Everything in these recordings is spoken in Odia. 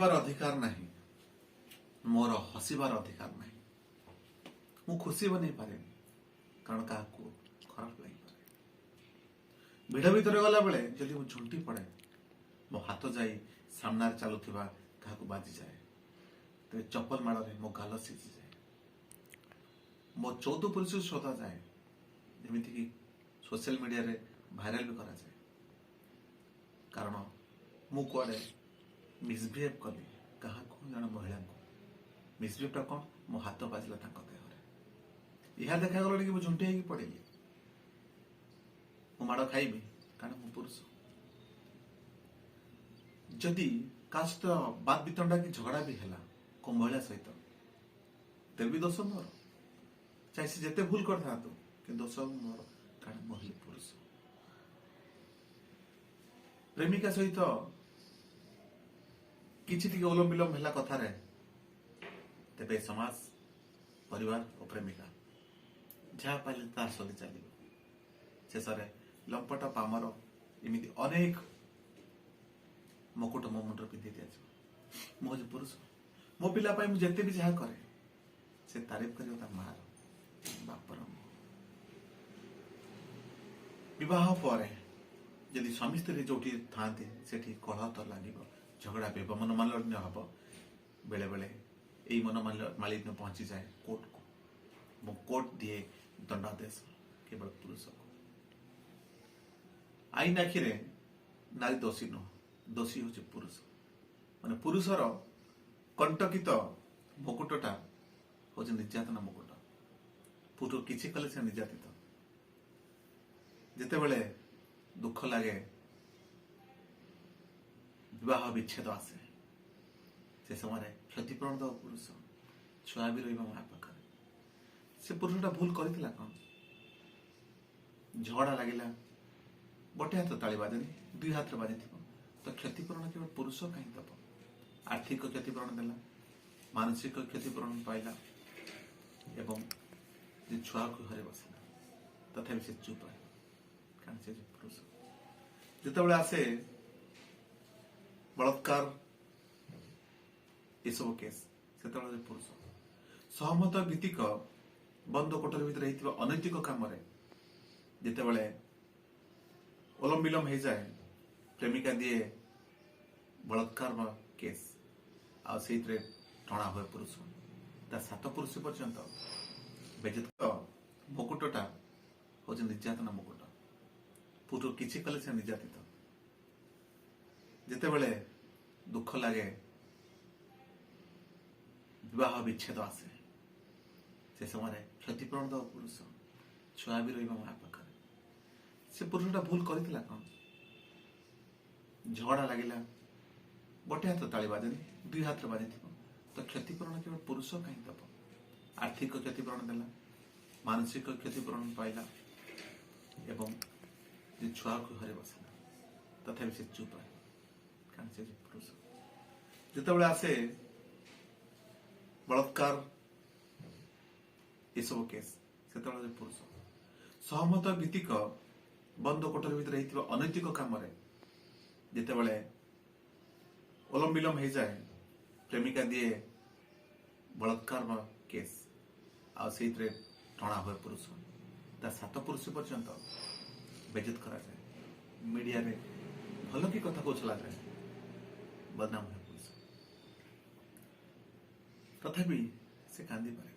କାନ୍ଦିବାର ଅଧିକାର ନାହିଁ, ମୋର ହସିବାର ଅଧିକାର ନାହିଁ। ମୁଁ ଖୁସି ବନେଇ ପାରେନି, କାରଣ କାହାକୁ ଖରାପ ଲାଗିପାରେ। ଭିଡ଼ ଭିତରେ ଗଲାବେଳେ ଯଦି ମୁଁ ଝୁଣ୍ଟି ପଡେ, ମୋ ହାତ ଯାଇ ସାମ୍ନାରେ ଚାଲୁଥିବା କାହାକୁ ବାଜିଯାଏ, ତେବେ ଚପଲ ମାଡ଼ରେ ମୋ ଗାଲ ସିଝିଯାଏ। ମୋ 14 ପୁରୁଷକୁ ଶୋଧାଯାଏ, ଯେମିତିକି ସୋସିଆଲ ମିଡିଆରେ ଭାଇରାଲ ବି କରାଯାଏ, କାରଣ ମୁଁ କୁଆଡ଼େ ମିସବିହେଭ୍ କଲି କାହାକୁ, ଜଣେ ମହିଳାଙ୍କୁ। ମିସବିହେଭ୍ଟା କ'ଣ? ମୋ ହାତ ବାଜିଲା ତାଙ୍କ ଦେହରେ। ଏହା ଦେଖାଗଲା କି ମୁଁ ଝୁଣ୍ଟି ହେଇକି ପଡ଼ିଲି। ମୁଁ ମାଡ଼ ଖାଇବି, କାରଣ ମୁଁ ପୁରୁଷ। ଯଦି କାହା ସହିତ ବାଦ ବିତଣ୍ଡା କି ଝଗଡ଼ା ବି ହେଲା କୋଉ ମହିଳା ସହିତ, ତେବେ ବି ଦୋଷ ମୋର। ଚାହେ ସେ ଯେତେ ଭୁଲ କରିଥାନ୍ତୁ, କିନ୍ତୁ ଦୋଷ ମୋର, କାରଣ ମୁଁ ହେଲି ପୁରୁଷ। ପ୍ରେମିକା ସହିତ କିଛି ଟିକେ ଓଲମ ବିଲମ ହେଲା କଥାରେ, ତେବେ ସମାଜ, ପରିବାର ଓ ପ୍ରେମିକା ଯାହା ପାଇଲେ ତାହା ସଦି ଚାଲିବ। ଶେଷରେ ଲମ୍ପଟ, ପାମର ଏମିତି ଅନେକ ମୁକୁଟ ମୋ ମୁଣ୍ଡରେ ପିନ୍ଧି ଦିଆଯିବ। ମୁଁ ହଉଛି ପୁରୁଷ। ମୋ ପିଲା ପାଇଁ ମୁଁ ଯେତେ ବି ଯାହା କରେ, ସେ ତାରିଫ କରିବ ତା ମାର, ବାପର ନୁହଁ। ବିବାହ ପରେ ଯଦି ସ୍ୱାମୀ ସ୍ତ୍ରୀ ଯୋଉଠି ଥାଆନ୍ତି, ସେଠି କଳହ ତ ଲାଗିବ, ଝଗଡ଼ା ବି ହେବ, ମନମାଳିନ୍ୟ ହେବ। ବେଳେ ବେଳେ ଏଇ ମନମାଳିନ୍ୟ ପହଞ୍ଚିଯାଏ କୋର୍ଟକୁ ଏବଂ କୋର୍ଟ ଦିଏ ଦଣ୍ଡାଦେଶ କେବଳ ପୁରୁଷକୁ। ଆଇନ ଆଖିରେ ନାରୀ ଦୋଷୀ ନୁହଁ, ଦୋଷୀ ହେଉଛି ପୁରୁଷ। ମାନେ ପୁରୁଷର କଣ୍ଟକିତ ମୁକୁଟଟା ହଉଛି ନିର୍ଯାତନା ମୁକୁଟ। ପୁରୁଷ କିଛି କଲେ ସେ ନିର୍ଯାତିତ। ଯେତେବେଳେ ଦୁଃଖ ଲାଗେ, ବିବାହ ବିଚ୍ଛେଦ ଆସେ, ସେ ସମୟରେ କ୍ଷତିପୂରଣ ଦେବ ପୁରୁଷ। ଛୁଆ ବି ରହିବ ମା ପାଖରେ। ସେ ପୁରୁଷଟା ଭୁଲ କରିଥିଲା କଣ? ଝଗଡ଼ା ଲାଗିଲା, ଗୋଟେ ହାତ ତାଳି ବାଜେନି, ଦୁଇ ହାତରେ ବାଜିଥିବ, ତ କ୍ଷତିପୂରଣ କେବଳ ପୁରୁଷ କାହିଁ ଦବ? ଆର୍ଥିକ କ୍ଷତିପୂରଣ ଦେଲା, ମାନସିକ କ୍ଷତିପୂରଣ ପାଇଲା ଏବଂ ଯେ ଛୁଆକୁ ଘରେ ବସିଲା, ତଥାପି ସେ ଚୁପ୍ ରହିବ, କାରଣ ସେ ଯେ ପୁରୁଷ। ଯେତେବେଳେ ଆସେ ବଳାତ୍କାର ଏସବୁ କେସ୍, ସେତେବେଳେ ପୁରୁଷ ସହମତ ଭିତ୍ତିକ ବନ୍ଦ କୋଠରୀ ଭିତରେ ହେଇଥିବା ଅନୈତିକ କାମରେ ଯେତେବେଳେ ଓଲମ ବିଲମ ହେଇଯାଏ, ପ୍ରେମିକା ଦିଏ ବଳାତ୍କାର କେସ୍ ଆଉ ସେଇଥିରେ ଟଣା ହୁଏ ପୁରୁଷ। ତା ସାତ ପୁରୁଷ ପର୍ଯ୍ୟନ୍ତ ବେଜତ ମୁକୁଟଟା ହଉଛି ନିର୍ଯାତନା ମୁକୁଟ। ପୁରୁଷ କିଛି କଲେ ସେ ନିର୍ଯାତିତ। ଯେତେବେଳେ ଦୁଃଖ ଲାଗେ, ବିବାହ ବିଚ୍ଛେଦ ଆସେ, ସେ ସମୟରେ କ୍ଷତିପୂରଣ ଦେବ ପୁରୁଷ। ଛୁଆ ବି ରହିବ ମା ପାଖରେ। ସେ ପୁରୁଷଟା ଭୁଲ କରିଥିଲା କଣ? ଝଗଡ଼ା ଲାଗିଲା, ଗୋଟେ ହାତ ତାଳି ବାଜେନି, ଦୁଇ ହାତରେ ବାଜିଥିବ, ତ କ୍ଷତିପୂରଣ କେବଳ ପୁରୁଷ କାହିଁ ଦବ? ଆର୍ଥିକ କ୍ଷତିପୂରଣ ଦେଲା, ମାନସିକ କ୍ଷତିପୂରଣ ପାଇଲା ଏବଂ ଯେ ଛୁଆକୁ ଘରେ ବସିଲା, ତଥାପି ସେ ଚୁପ୍ ରହିବ, କାରଣ ସେ ଯେ ପୁରୁଷ। ଯେତେବେଳେ ଆସେ ବଳାତ୍କାର ଏସବୁ କେସ୍, ସେତେବେଳେ ପୁରୁଷ ସହମତ ଭିତ୍ତିକ ବନ୍ଦ କୋଠରୀ ଭିତରେ ହେଇଥିବା ଅନୈତିକ କାମରେ ଯେତେବେଳେ ଓଲମ ବିଲମ ହେଇଯାଏ, ପ୍ରେମିକା ଦିଏ ବଳାତ୍କାର କେସ୍ ଆଉ ସେଇଥିରେ ଟଣା ହୁଏ ପୁରୁଷ। ତା ସାତ ପୁରୁଷ ପର୍ଯ୍ୟନ୍ତ ବେଜତ କରାଯାଏ। ମିଡିଆରେ ଭଲ କି କଥାକୁ ଉଛଲାଯାଏ, ବଦନାମ ହୁଏ ପୁରୁଷ। ତଥାପି ସେ କାନ୍ଦିପାରେ।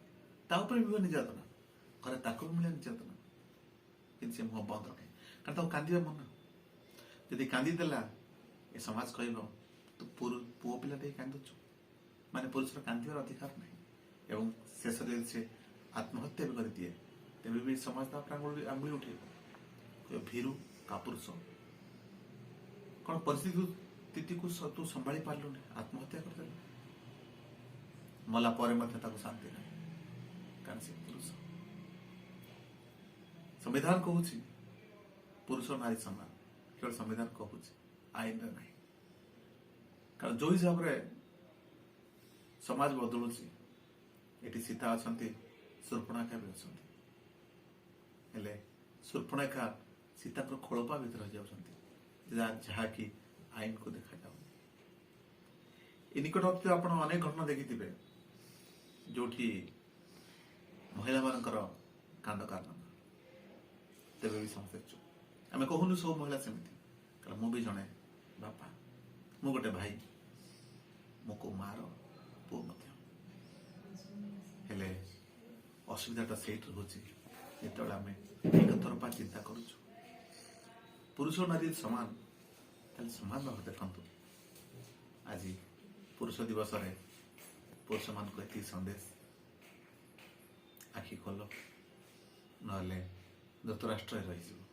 ତା ଉପରେ ବି ହୁଏ ନିର୍ଯାତନା, ଘରେ ତାକୁ ବି ମିଳେ ନିର୍ଯାତନା, କିନ୍ତୁ ସେ ମୁହଁ ବନ୍ଦ ରଖେ, କାରଣ ତାକୁ କାନ୍ଦିବା ମନା। ଯଦି କାନ୍ଦିଦେଲା, ଏ ସମାଜ କହିବ, ତୁ ପୁଅ ପିଲାଟେ କାନ୍ଦୁଛୁ? ମାନେ ପୁରୁଷର କାନ୍ଦିବାର ଅଧିକାର ନାହିଁ। ଏବଂ ଶେଷରେ ଯଦି ସେ ଆତ୍ମହତ୍ୟା ବି କରିଦିଏ, ତେବେ ବି ସମାଜ ତା ଉପରେ ଆଙ୍ଗୁଳି ଉଠେଇବ, କହିବ ଭୀରୁ, କାପୁରୁଷ। କଣ ପରିସ୍ଥିତିକୁ ତୁ ସମ୍ଭାଳି ପାରିଲୁନି, ଆତ୍ମହତ୍ୟା କରିଦେଲୁ? ମଲା ପରେ ମଧ୍ୟ ତାକୁ ଶାନ୍ତି ନାହିଁ, କାରଣ ସେ ପୁରୁଷ। ସମ୍ବିଧାନ କହୁଛି ପୁରୁଷ ନାରୀ ସମାନ। କେବଳ ସମ୍ବିଧାନ କହୁଛି, ଆଇନରେ ନାହିଁ। କାରଣ ଯୋଉ ହିସାବରେ ସମାଜ ବଦଳୁଛି, ଏଠି ସୀତା ଅଛନ୍ତି, ସୂର୍ପଣଖା ବି ଅଛନ୍ତି। ହେଲେ ସୂର୍ପଣଖା ସୀତାଙ୍କର ଖୋଳପା ଭିତରେ ରହିଯାଉଛନ୍ତି, ଯାହାକି ଆଇନକୁ ଦେଖାଯାଉନି। ଏ ନିକଟ ଅତୀତରେ ଆପଣ ଅନେକ ଘଟଣା ଦେଖିଥିବେ, ଯୋଉଠି ମହିଳାମାନଙ୍କର କାଣ୍ଡ କାରନାମା। ତେବେ ବି ସମସ୍ତେ ଚୁପ୍। ଆମେ କହୁନୁ ସବୁ ମହିଳା ସେମିତି, କାରଣ ମୁଁ ବି ଜଣେ ବାପା, ମୁଁ ଗୋଟେ ଭାଇ, ମୁଁ କୋଉ ମାର ପୁଅ ମଧ୍ୟ। ହେଲେ ଅସୁବିଧାଟା ସେଇଠି ରହୁଛି, ଯେତେବେଳେ ଆମେ ଏକତରଫା ଚିନ୍ତା କରୁଛୁ। ପୁରୁଷ ନାରୀ ସମାନ, ତାହେଲେ ସମାନ ଭାବେ ଦେଖନ୍ତୁ। ଆଜି ପୁରୁଷ ଦିବସରେ ପୁରୁଷମାନଙ୍କୁ ଏତିକି ସନ୍ଦେଶ, ଆଖି ଖୋଲ, ନହେଲେ ଧୃତରାଷ୍ଟ୍ର ରହିଯିବ।